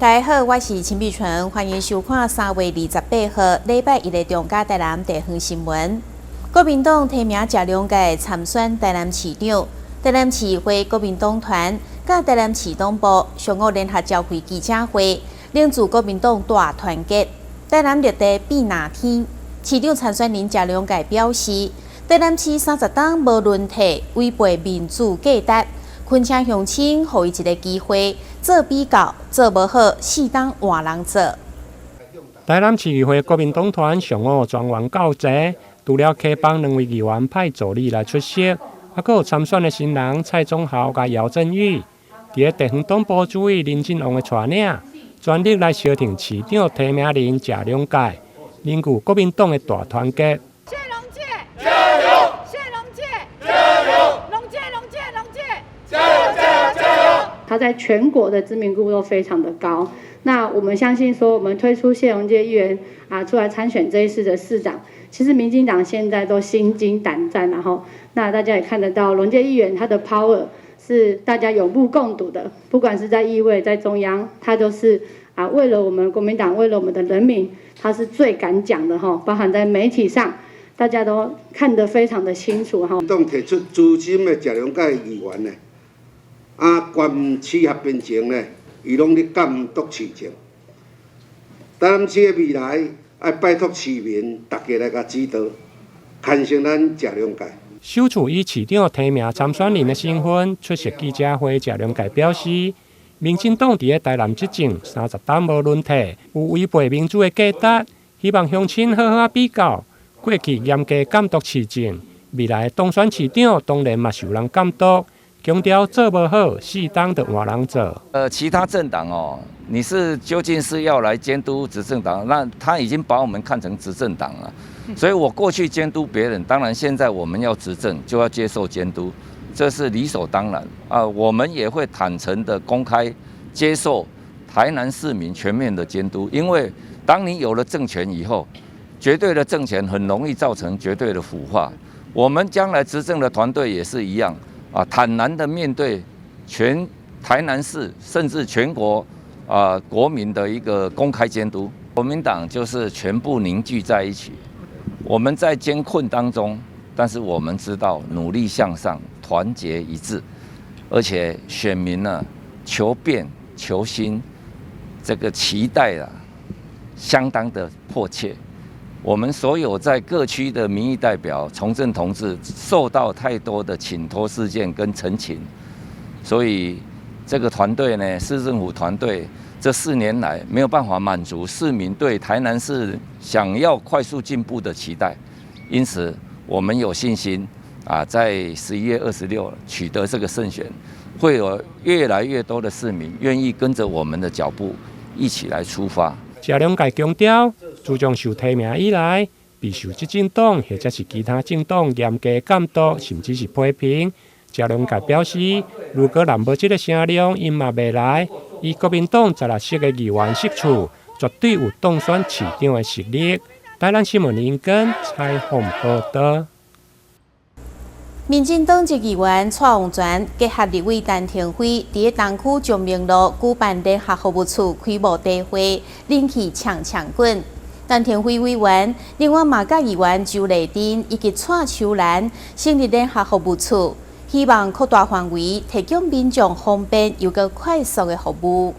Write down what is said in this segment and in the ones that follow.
大家好，我是陳美純，歡迎收看3月28號禮拜一的中嘉台南地方新聞。國民黨提名謝龍介參選台南市長，台南市會國民黨團佮台南市黨部上午聯合召開記者會，凝聚國民黨大團結。台南綠地變藍天，市長參選人謝龍介表示，台南市30冬無輪替，違背民主價值，懇請鄉親予伊一个機會做比較，做無好，4冬換人做。台南市議會國民黨團上午全員到齊，除了溪幫兩位議員派助理來出席，猶閣有參選的新人蔡宗豪佮姚振宇，佇咧地方黨部主委林進旺的帶領，全力來相挺市長提名人謝龍介，凝聚國民黨的大團結。謝龍介，加油！謝龍介，加油！龍介，龍介，龍介，加油！加油！加油！他在全國的知名度都非常的高。那我們相信說，我們推出謝龍介議員啊出來參選這一次的市長，其實民進黨現在都心驚膽戰，然後那大家也看得到，龍介議員他的 power 是大家有目共睹的，不管是在議會、在中央，他都是啊為了我們國民黨，為了我們的人民，他是最敢講的哈，包含在媒體上，大家都看得非常的清楚哈。黨提出資深的謝龍介議員呢，啊，縣市合併前呢，伊攏咧監督市政。台南市的未來，愛拜託市民大家來共指導，牽成咱謝龍介。首次以市長提名參選人的身份出席記者會，謝龍介表示，民進黨佇咧台南執政30冬無輪替，有違背民主的價值，希望鄉親好好仔比較，過去嚴格監督市政，未來當選市長當然嘛受人監督。強調做無好，4冬就換人做。其他政黨哦，你是究竟是要來監督執政黨？那他已經把我們看成執政黨了。所以我過去監督別人，當然現在我們要執政就要接受監督，這是理所當然啊。我們也會坦誠的公開接受台南市民全面的監督，因為當你有了政權以後，絕對的政權很容易造成絕對的腐化。我們將來執政的團隊也是一樣。啊，坦然的面對全台南市甚至全國啊國民的一個公開監督，國民黨就是全部凝聚在一起。我們在艱困當中，但是我們知道努力向上，團結一致，而且選民呢求變求新，這個期待啊相當的迫切。我們所有在各區的民意代表、從政同志受到太多的請託事件跟陳情，所以這個團隊呢，市政府團隊這4年來沒有辦法滿足市民對台南市想要快速進步的期待，因此我們有信心啊，在11月26取得這個勝選，會有越來越多的市民願意跟着我們的腳步一起來出發。謝龍介強調，自從受提名以來，備受執政黨或者是其他政黨嚴格監督，甚至是批評。謝龍介表示，如果若無這个聲量，𪜶嘛袂來。以國民黨16席的議員席次，絕對有當選市長的實力。台南新聞林根採訪報道。民進黨籍議員蔡旺泉結合立委陳亭妃，佇咧東區忠明路舉辦聯合服務處開幕大會，人氣強強滾。陳亭妃委員，另外嘛佮議員周麗珍以及蔡秋蘭成立聯合服務處，希望擴大範圍，提供民眾方便又閣快速的服務。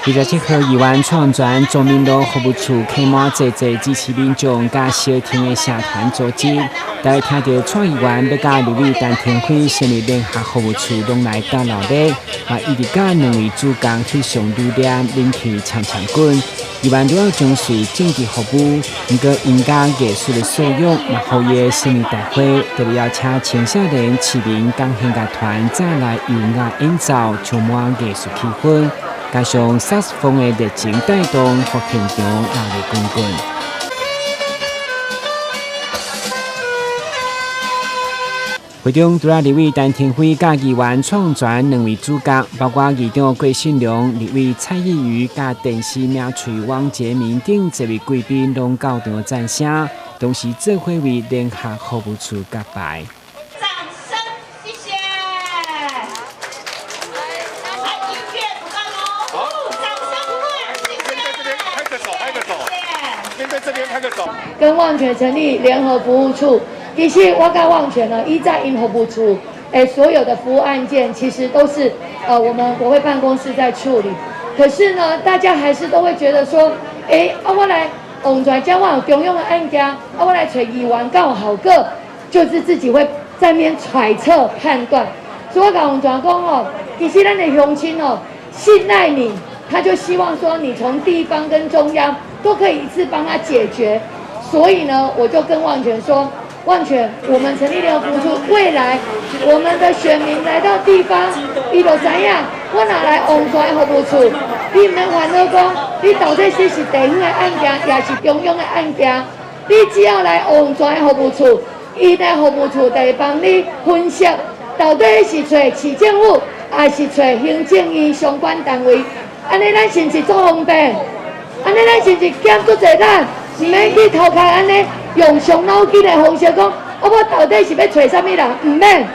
27號，議員蔡旺泉忠明路服務處開幕濟濟支持民眾佮相挺的社團組織，大家聽著蔡議員欲佮立委陳亭妃成立聯合服務處，攏來鬥鬧熱，嘛一直佮兩位主講翕相留念，人氣強強滾。議員除了重視政治服務，毋過𪜶佮藝術的素養，嘛予伊的生日大會特別邀請青少年市民管弦樂團再來優雅演奏，充滿藝術氣氛。加上薩克斯風的熱情帶動，予現場熱鬧滾滾。會中除了立委陳亭妃佮議員蔡旺泉兩位主角，包括議長郭信良、立委蔡易餘佮電視名嘴王杰明等這位貴賓攏到場讚聲，同時做伙為聯合服務處揭牌。掌聲，謝謝。來，音樂不斷哦，掌聲鼓這邊拍個手。跟旺泉成立聯合服務處，其實我佮旺泉呢，伊在𪜶服務處，所有的服務案件其實都是我們國會辦公室在處理。可是呢，大家還是都會覺得說，啊我來旺泉遮我有中央的案件，啊我來揣議員敢有效果，就是自己會在那邊揣測判斷。所以我共旺泉講哦，其實咱的鄉親哦，信賴你，他就希望說你從地方跟中央都可以一次幫他解決。所以呢，我就跟旺泉說，旺泉，我們成立聯合服務處，未來我們的選民來到地方，伊就知影，我若來旺泉服務處，你毋免煩惱講，你到底是地方的案件，抑是中央的案件，你只要來旺泉服務處，伊的服務處就會幫你分析，到底是揣市政府，抑是揣行政院相關單位，按呢咱是毋是足方便？按呢咱是毋是減足濟力？毋免去頭殼按呢用傷腦筋的方式講，啊，我到底是欲揣啥物人？毋免。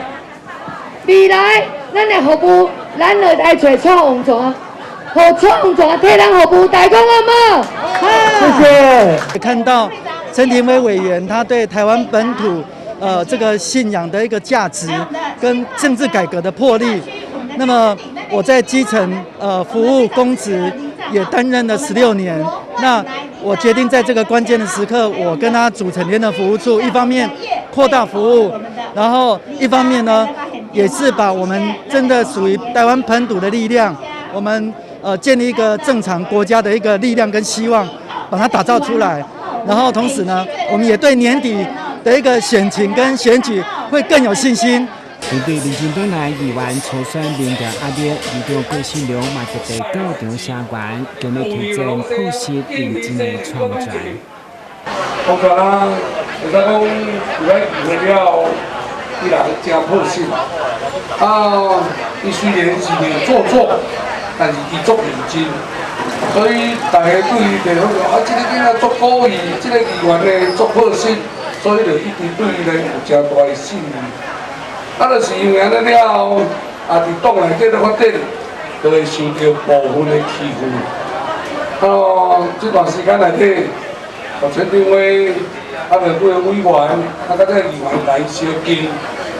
未來咱的服務，咱就來揣蔡旺泉，予蔡旺泉替咱服務，大家講好無？謝謝。看到陳亭妃委員，他對台灣本土這個信仰的一個價值跟政治改革的魄力，那麼我在基層服務公職也擔任了16年，那我決定在這個關鍵的時刻，我跟他組成聯合服務處，一方面擴大服務，然後一方面呢，也是把我們真的屬於台灣本土的力量，我們建立一個正常國家的一個力量跟希望，把它打造出來。然後同時呢，我們也對年底的一個選情跟選舉會更有信心。面對民進黨內議員初選民調壓力，議長郭信良嘛特地到場聲援，強力推薦朴實認真的創選。我覺得，會使講，入來議會了後，伊人誠朴實。啊，伊雖然是袂做作，但是伊足認真，所以大家對伊就好啊，這個囡仔足古意，這個議員呢足朴實，所以就一直對伊呢有誠大的信任。啊，就是因為按呢了後，啊，佇黨內底咧發展，就會受著部分的欺負。啊，這段時間內底，陳亭妃啊，著幾个委員，啊，佮這個議員來相近，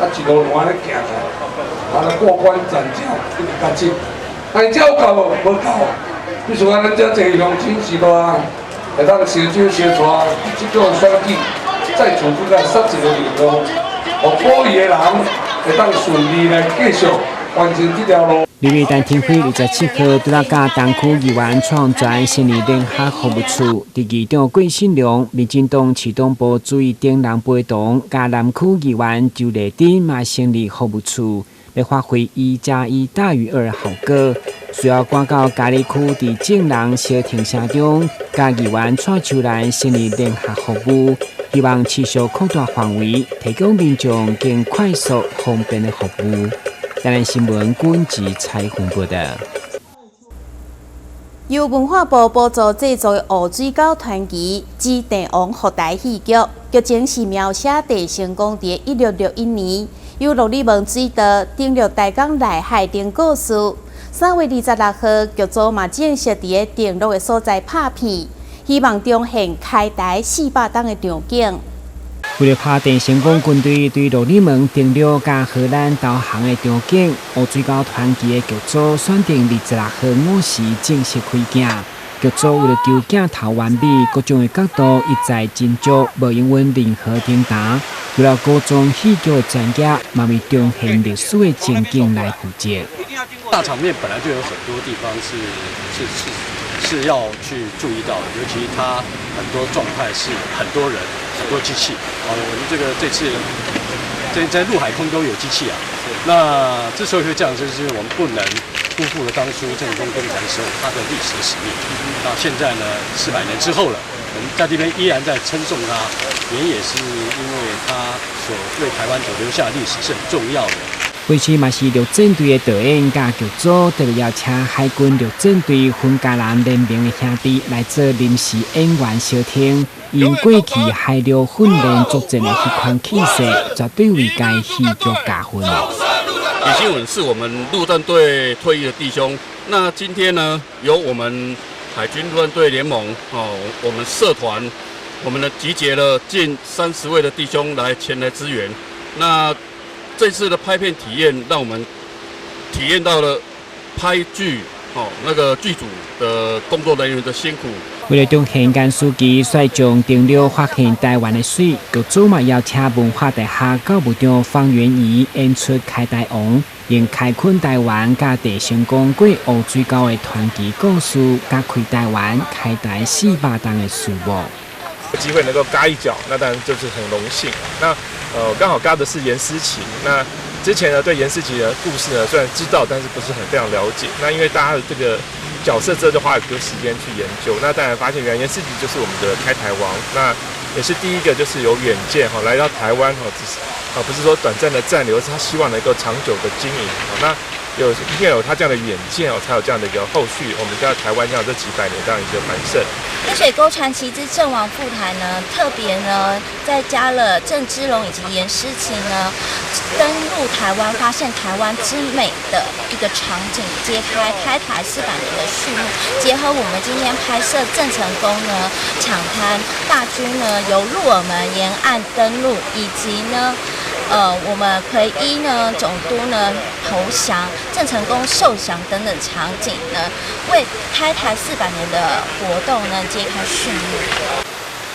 啊，一路路按呢行來，啊，過關斬將，一直到這。但這有夠無？無夠。比如講，咱遮濟鄉親時代，會當相招相帶，這種選舉再組織來設一個任務，予古意的人會當順利來繼續完成這條路。立委陳亭妃27號拄仔佮東區議員創全成立聯合服務處，佇議長郭信良、民進黨市黨部主委丁人陪同，佮南區議員周麗珍嘛成立服務處，欲發揮1加1大於2效果。需要趕到嘉義區佇眾人相挺聲中，佮議員蔡秋蘭成立聯合服務，希望持續擴大範圍，提供民眾更快速、方便的服務。台南新聞軍事採訪報道。由文化部補助製作的《烏水狗傳奇之鄭王復台》戲劇，劇情是描寫鄭成功佇1661年由駱禮門水道登陸台港內海頂故事。3月26號，劇組嘛正式佇个登陸的所在拍片，希望重現開台400冬的場景。為了拍鄭成功軍隊對駱禮門登陸佮荷蘭投降的場景，烏水狗傳奇的劇組選定26號午時正式開鏡。劇組為了求鏡頭完美，各種的角度一再斟酌，無容允任何停頓。除了古裝戲劇的專業，嘛為重現歷史的情景來負責。大場面本來就有很多地方是要去注意到的，尤其它很多狀態是很多人、很多機器。哦，我們這個這次在陸海空都有機器啊。那之所以會這樣，就是我們不能辜負了當初鄭成功登台的時候他的歷史使命。到現在呢，400年之後了，我們在這邊依然在稱頌他，原因也是因為他所為台灣所留下的歷史是很重要的。過去嘛是陸戰隊的導演佮劇組特別邀請海軍陸戰隊分家人聯名的兄弟來做臨時演員相挺，𪜶過去海陸訓練作戰的彼款氣勢，絕對為該戲劇加分。李新穩是我們陸戰隊退役的弟兄，那今天呢，由我們海軍陸戰隊聯盟哦，我們社團我們呢集結了近30位的弟兄來前來支援。那這次的拍片體驗，讓我們體驗到了拍劇哦，那個劇組的工作人員的辛苦。為了重現顏書記率眾登陸發現臺灣的水，劇組嘛邀請文化大學教務長方元儀演出開台王，用開墾臺灣佮鄭成功過烏水溝的傳奇故事，佮開臺灣開台400冬的序幕。有機會能夠軋一腳，那當然就是很榮幸。那剛好軋的是顏思齊。那之前呢，對顏思齊的故事呢，雖然知道，但是不是很非常了解。那因為大家的這個角色之後，就花了很多時間去研究。那當然發現，原來顏思齊就是我們的開台王。那也是第一個就是有遠見哈，來到台灣哈，只是啊不是說短暫的暫留，而是他希望能夠長久的經營。那有因為有他這樣的遠見哦，才有這樣的一個後續。我們在台灣這樣這幾百年這樣一個繁盛。黑水溝傳奇之鄭王赴台呢，特別呢再加了鄭芝龍以及顏思齊呢登陸台灣，發現台灣之美的一個場景，揭開開台400年的序幕。結合我們今天拍攝鄭成功呢搶灘大軍呢由鹿耳門沿岸登陸，以及呢，我們奎一呢總督呢投降，鄭成功受降等等場景呢，為開台400年的活動呢揭開序幕。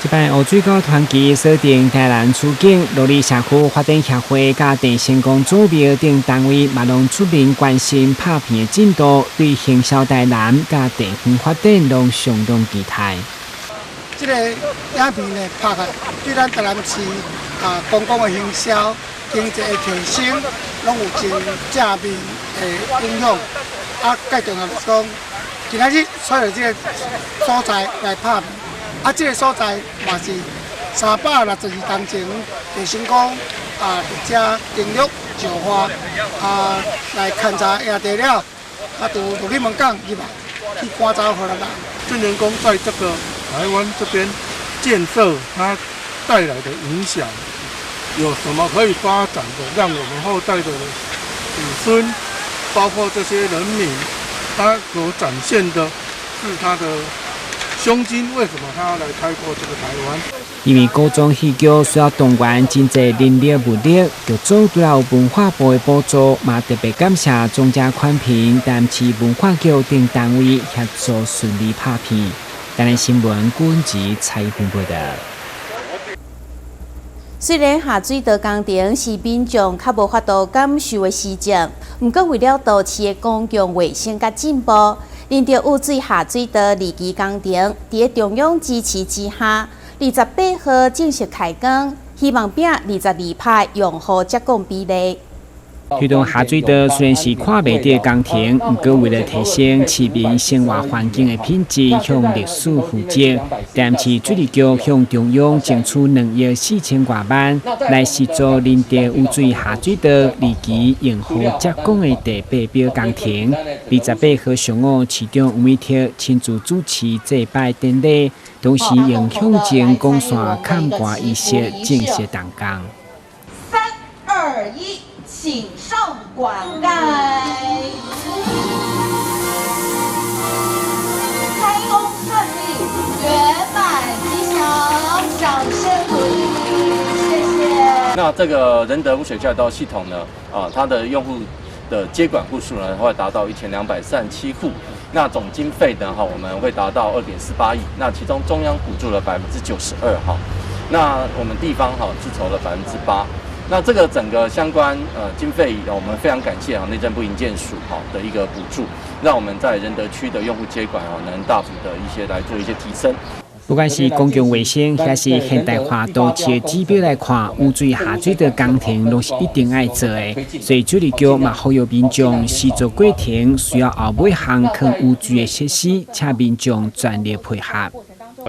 這擺烏水溝傳奇鎖定臺南取景，羅里社區發展協會佮鄭成功祖廟等單位嘛攏出面關心拍片的進度，對行銷臺南佮地方發展攏相當期待。這個影片呢拍來，對咱臺南市啊觀光的行銷、經濟的提升，攏有真正面的影響。啊，蓋重要就是講，今仔日選著這個所在來拍片，啊，這個所在嘛是362冬前，鄭成功啊佇遮登陸石化啊來勘察營地了，啊，佇鹿耳門港入來去趕走荷蘭人。鄭成功在這個台灣這邊建設，它帶來的影響有什麼可以發展的，讓我們後代的子孫，包括這些人民，他所展現的是他的胸襟。為什麼他要來開拓這個台灣？因為古裝戲劇需要動員真濟人力物力，劇組除了有文化部的補助，嘛特別感謝總車寬頻、台南市文化局等單位協助順利拍片。台南新聞阮吉采訪報道。雖然下水道工程是民眾較無法度感受的市政，毋過為了都市的公共衛生佮進步，仁德雨水下水道二期工程佇中央支持之下，28號正式開工，希望拚22%用戶接貢比例。推動下水道雖然是看袂著工程，毋過為了提升市民生活環境的品質，向歷史負責。台南市水利局向中央爭取2億4千外萬，來協助仁德雨水下水道二期用戶接管的第八標工程。28號上午，市長吳美特親自主持祭拜典禮，同時用響鐘講線砍掛儀式正式動工。三二一。請上管蓋，開工順利，圓滿吉祥，掌聲鼓勵，謝謝。那這個仁德污水交流道系統呢？啊，它的用戶的接管戶數呢，會達到1237戶。那總經費呢？哈，我們會達到2.48億。那其中中央補助了92%哈，那我們地方哈自籌了8%。那這個整個相關經費，我們非常感謝啊內政部營建署哈的一個補助，讓我們在仁德區的用戶接管啊能大幅的一些來做一些提升。不管是公共衛生，還是現代化都市的指標來看，污水下水道工程攏是一定愛做的。所以水利局嘛呼籲民眾施作過程需要後尾項囥污水的設施，請民眾全力配合。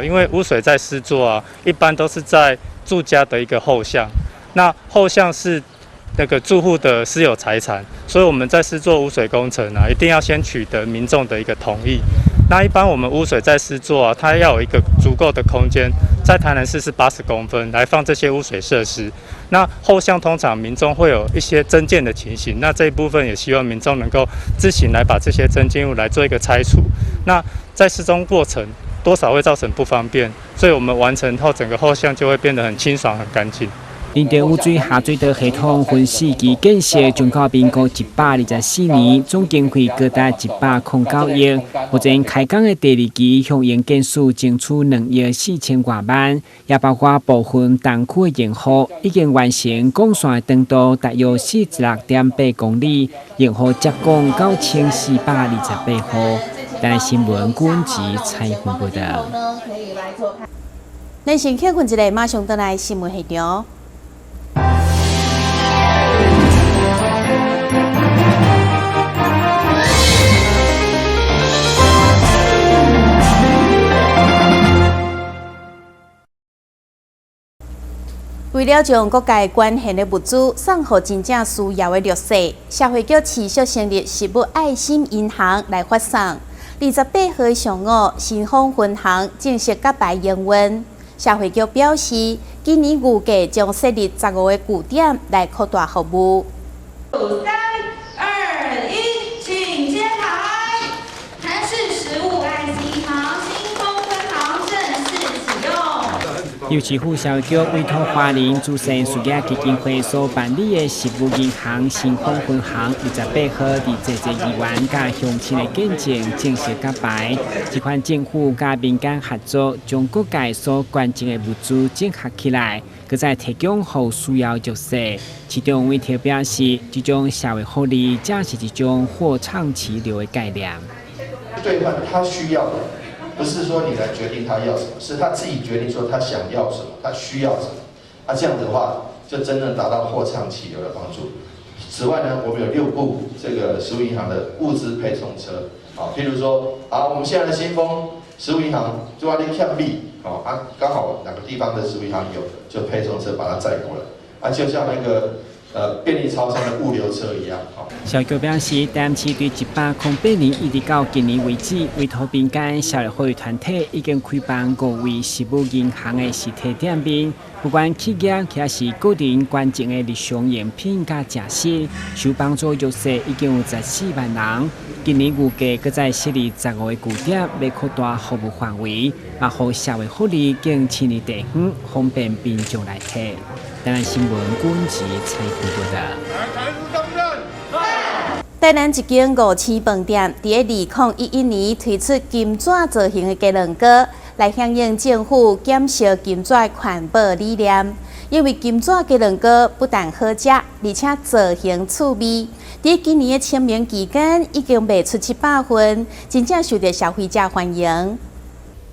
因為污水在施作啊，一般都是在住家的一個後巷。那後巷是那個住戶的私有財產，所以我們在施作污水工程啊，一定要先取得民眾的一個同意。那一般我們污水在施作啊，它要有一個足夠的空間，在台南市是80公分來放這些污水設施。那後巷通常民眾會有一些增建的情形，那這一部分也希望民眾能夠自行來把這些增建物來做一個拆除。那在施工過程多少會造成不方便，所以我們完成後，整個後巷就會變得很清爽、很乾淨。林鄭污水下水道系統分四期建設，將到民國124年，總經費高達109億。目前開工的第二期，向營建署爭取2億4千外萬，也包括部分東區的營戶已經完成管線的長度大約46.8公里，營戶接管9428戶。台新聞滾子採訪報道。咱先歇睏一下，馬上轉來新聞現場。為了將各界捐獻的物資送予真正需要的弱勢，社會局持續成立食物愛心銀行來發送。28號上午，新豐分行正式揭牌營運。社會局表示，今年預計將設立15個據點來擴大服務。3、2、1，請揭牌。台市食物愛心銀行新豐分行正式啟用。由市府社會局委託華人慈善事業基金會所辦理的食物銀行新豐分行，28號佇濟濟議員佮鄉親的見證正式揭牌。這款政府佮民間合作，將各界所捐贈的物資整合起來，閣再提供予需要弱勢。市長委託表示，這種社會福利正是一種貨暢其流的概念。兌換他需要的。不是說你來決定他要什麼，是他自己決定說他想要什麼，他需要什麼。啊，這樣的話就真正達到貨暢其流的幫助。此外呢，我們有6部這個食物銀行的物資配送車，啊，譬如說，啊，我們現在的新豐食物銀行就要你欠米，哦，啊，剛好哪個地方的食物銀行有，就配送車把它載過來，啊，就像那個便利超商的物流車一樣。社局表示，台南市對108年一直到今年為止，委託民間社會團體已經開辦5位食物銀行的實體店面，不管企業抑是個人捐贈的日常用品佮食食，受幫助弱勢已經有14萬人。今年預計閣再設立15個據點，欲擴大服務範圍，嘛予社會福利更親近地方，方便民眾來提。台南新聞滾子採訪報道。台南一間五星飯店，佇2011年推出金紙造型的雞卵糕，來響應政府減少金紙環保理念。因為金紙雞卵糕不但好食，而且造型趣味。佇今年的清明期間，已經賣出700份，真正受到消費者歡迎。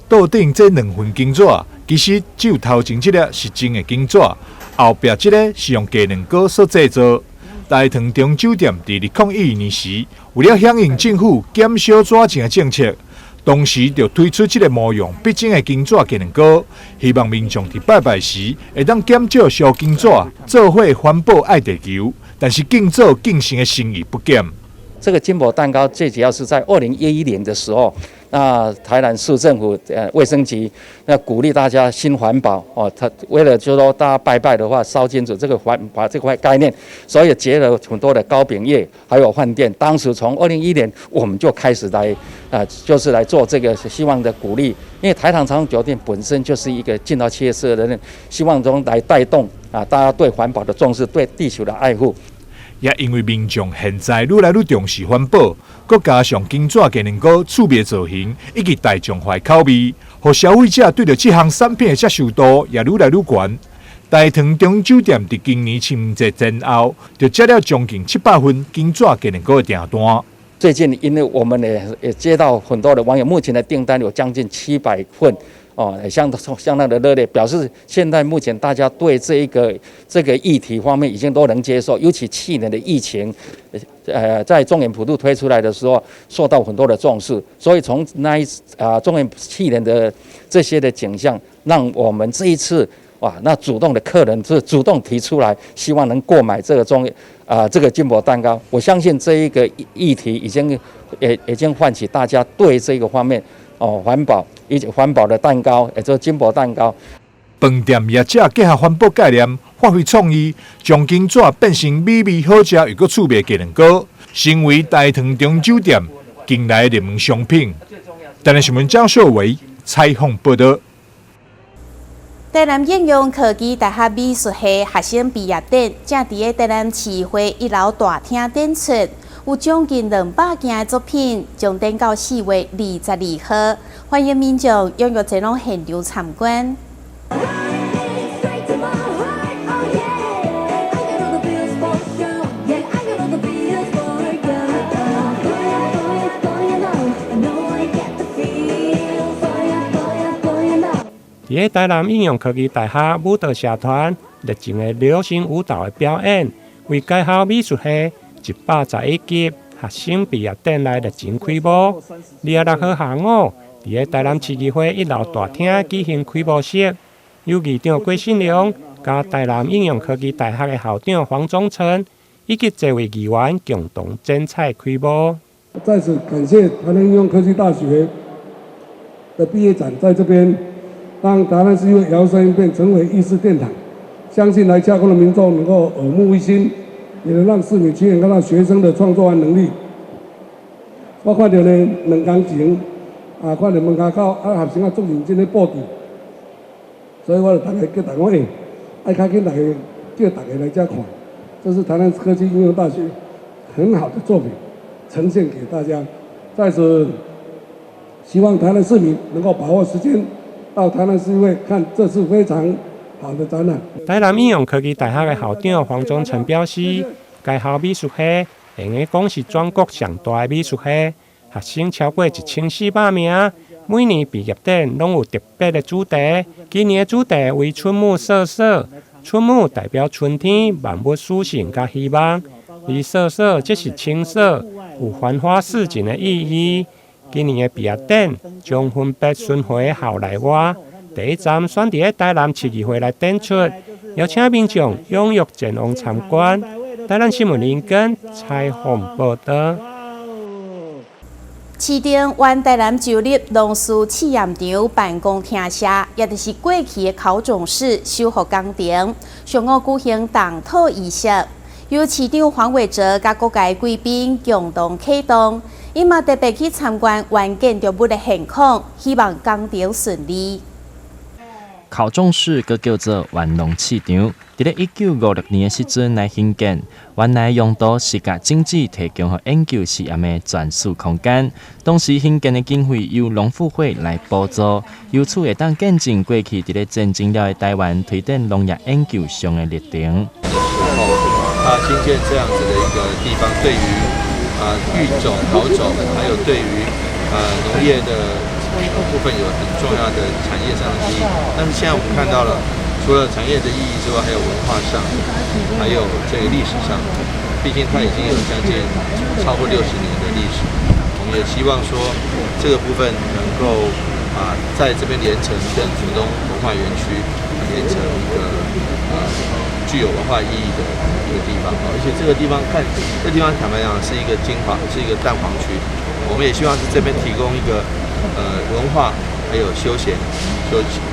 桌頂這兩份金紙，其實只有頭前這个是真的金紙，後壁這个是用雞卵糕所製作。大唐中酒店佇2011年時，為了響應政府減少紙錢的政策，當時就推出這个模樣逼真的金紙雞卵糕，希望民眾佇拜拜時會當減少燒金紙，做伙環保愛地球。但是敬做敬神的心意不減。這個金箔蛋糕最主要是在2011年的時候，那台南市政府衛生局那鼓勵大家新環保哦，他為了就是說大家拜拜的話燒金紙這個環保這塊概念，所以結了很多的糕餅業還有飯店。當時從2011年我們就開始來就是來做這個希望的鼓勵，因為台糖長榮酒店本身就是一個進到企業社的人，希望中來帶動啊大家對環保的重視，對地球的愛護。也因為民眾現在愈來愈重視環保，閣加上金紙雞卵糕趣味造型以及大眾化口味，予消費者對著這項產品的接受度也愈來愈懸。大唐中酒店佇今年清明節前後，就接了將近700份金紙雞卵糕的訂單。最近，因為我們也接到很多的網友，目前的訂單有將近700份。哦，相當的熱烈，表示現在目前大家對這個議題方面已經都能接受，尤其去年的疫情，在中原普渡推出來的時候，受到很多的重視，所以從那一次中原去年的這些的景象，讓我們這一次哇，那主動的客人是主動提出來，希望能購買這個這個金箔蛋糕。我相信這一個議題已經也已經喚起大家對這個方面。哦，環保以及環保的蛋糕，也就是金箔蛋糕。飯店業者結合環保概念，發揮創意，將金紙變成美味好食又閣趣味的雞卵糕，成為大唐中酒店近來熱門商品。台南新聞張秀維採訪報道。台南應用科技大學美術系學生畢業展，正佇咧台南市議會一樓大廳展出，有將近200件的作品，將展到4月22號，歡迎民眾踴躍前往現場參觀。佇咧台南應用科技大學舞蹈社團熱情的流行舞蹈的表演，為該校美術系111級學生畢業典禮熱情開幕。26號下午，佇咧台南市議會一樓大廳舉行開幕式，由議長郭信良、佮台南應用科技大學的校長黃宗成以及這位議員共同剪彩開幕。在此感謝台南應用科技大學的畢業展，在這邊。讓台南市議會搖身一變成為藝術殿堂，相信來洽公的民眾能夠耳目一新，也能讓市民親眼看到學生的創作和能力。我看著呢，2工前啊，看著門跤口啊，學生啊足認真咧布置，所以我就逐家叫大家講，欸，愛較緊，大家叫大家來遮看，這是台南科技應用大學很好的作品，呈現給大家。在此，希望台南市民能夠把握時間。到台南市議會看，這是非常好的展覽。台南應用科技大學的校長黃宗成表示，該校美術系會用講是全國上大的美術系，學生超過1400名。每年畢業典攏有特別的主題，今年的主題為春暮瑟瑟。春暮代表春天，萬物甦醒佮希望；而瑟瑟則是青色，有繁花似錦的意義。今年的畢業典將分別巡迴校內外，第一站選佇咧台南市議會來展出，邀請民眾踴躍前往參觀。台南新聞林根採訪報導。市長原台南州立農事試驗場辦公廳舍，也就是過去的考種室修復工程，上午舉行動土儀式，由市長黃偉哲佮各界貴賓共同啟動。伊嘛特別去參觀原建築物的現況，希望工程順利。考種室閣叫做原農試場，佇咧1956年的時陣來興建，原來用途是共種子提供予研究試驗的專屬空間。當時興建的經費由農復會來補助，由此會當見證過去佇咧戰爭了的台灣推展農業研究上的歷程。他興建這樣子的一個地方，對於育種、考種，還有對於農業的部分有很重要的產業上的意義。但是現在我們看到了，除了產業的意義之外，還有文化上，還有這個歷史上。畢竟它已經有將近超過60年的歷史。我們也希望說，這個部分能夠在這邊連成跟竹東文化園區連成一個具有文化意義的一個地方。而且這個地方看，這個地方坦白講是一個精華，是一個蛋黃區。我們也希望是這邊提供一個文化還有休閒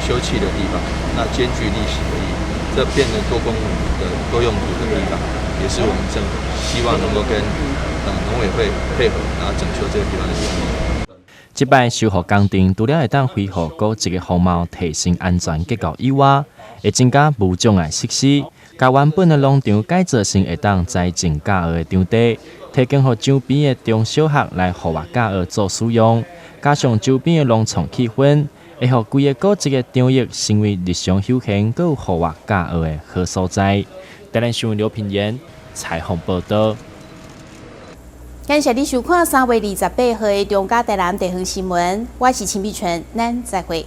休憩的地方，那兼具歷史的意義，這變成多功能的多用途的地方，也是我們政府希望能夠跟農委會配合，然後整修這個地方的原因。這擺修復工程，除了會當恢復古蹟的風貌、提升安全結構以外，會增加無障礙設施，共原本的農場改造成會當栽種教學的場地，提供予周邊的中小學來戶外教學做使用。加上周邊的農創氣氛，會予規个古蹟的場域成為日常休閒閣有戶外教學的好所在。台南新聞劉品言採訪報導。感謝你收看3月28號的中嘉台南地方新聞，我是陳美純，咱再會。